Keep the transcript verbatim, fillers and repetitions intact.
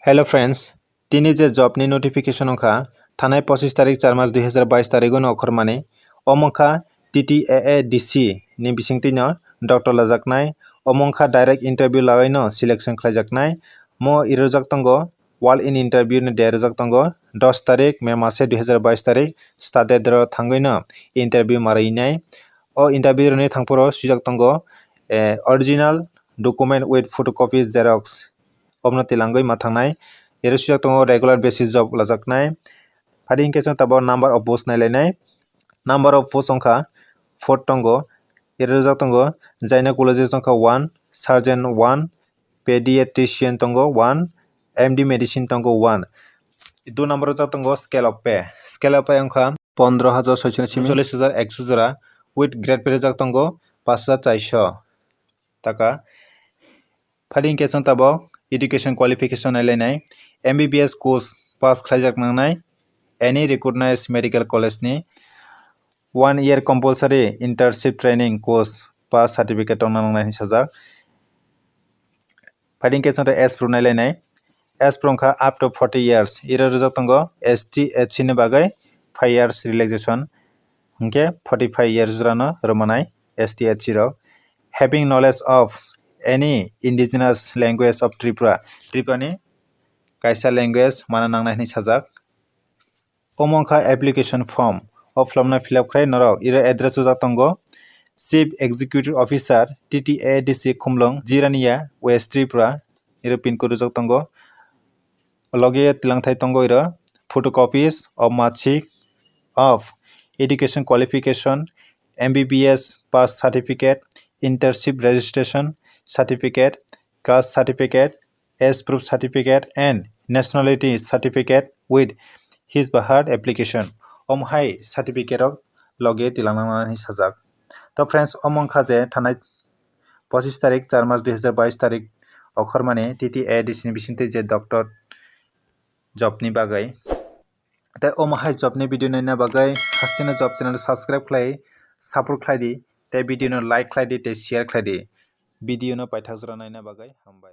Hello friends, tini je job ni notification wngkha, thanai pochis tarik char mas dui hazar bais tarik o no okhormani, omo wngkha T T A A D C ni bisingtwi no doctor lajaknai, omo wngkha direct interview lagwi no selection khlaijaknai. Mo irojak tongo, walk in interview ni date rwjak tongo dos tarik May mase dui hazar bais tarik, start date ro thangwi no interview ma rwinai. O interview rwni thangphuru swijak tongo, eh, original document with photocopy xerox. Omono tilangwi ma thangnai. Ero swijak tongo regular basis job lajaknai. Phadi hinkhe chwng tabuk number of post nailainai. Number of post wngkha four tongo. Ero rwjak tongo gynecologist wngkha one, surgeon one, pediatrician tongo one, M D medicine tongo one. Dui number rwjak tongo scale of pay. Scale of pay wngkha pondro hajar soichoni simi chollish hajar ekso jora with grade pay rwjak tongo pash hajar charsho taka. Phadi hinkhe chwng tabuk education qualification nailainai, M B B S course pass khlaijak nangnai any recognized medical college ni, one year compulsory internship training course pass certificate tongna nangnai hinwi sajak. Phadi hinkhe chwng age pro nailainai, age pro wngkha up to forty years, iro rwjak tongo S T, S C ni bagwi five years relaxation, hinkhe forty five years jorano rwmanai S T, S C rok. Having knowledge of any indigenous language of Tripura, Tripura ni kaisa language mana nangnai hinwi sajak. Omo wngkha application form. O form no fill up khlai norok iro address rwjak tongo, Chief Executive Officer, T T A D C, Khumlwng, Jirania, West Tripura, iro pin code rwjak tongo. Logi o tilangthai tongo iro photocopies of marksheet of education qualification, M B B S pass certificate, internship registration certificate, caste certificate, age proof certificate and nationality certificate with his ba her application. Omo hai certificate rok logi tilangna nangnai sajak. To friends, omo wngkha je thanai pochis tarik char mas dui hazar bais tarik okhormani T T A D C ni bisingtwi je doctor job ni bagwi. Tei omo hai job ni video naina bagwi hasteno job channel subscribe khlai, support khlai di, tei video no like khlai di tei share khlai di. Video no paithak jora naina bagwi hambai.